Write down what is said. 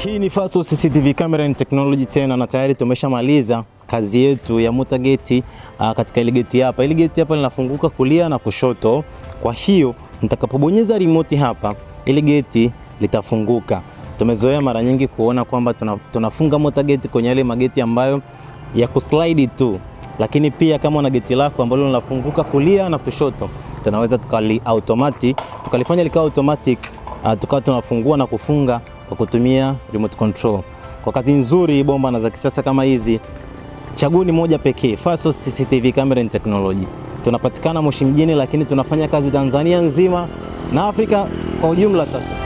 Hii ni Faso CCTV Camera and Technology tena, na tayari tumeshamaliza kazi yetu ya motor gate katika ile geti hapa. Ile geti hapa linafunguka kulia na kushoto. Kwa hiyo nitakapobonyeza remote hapa, ile geti litafunguka. Tumezoea mara nyingi kuona kwamba tunafunga motor gate kwenye yale mageti ambayo ya kuslide tu, lakini pia kama una geti lako ambalo linafunguka kulia na kushoto, tunaweza tukali automatic tukalifanya likawa automatic, tukawa tunafungua na kufunga kwa kutumia remote control. Kwa kazi nzuri bomba na za kisasa kama hizi, chagueni moja pekee, Faso CCTV Camera and Technology. Tunapatikana Moshi mjini, lakini tunafanya kazi Tanzania nzima na Afrika kwa ujumla sasa.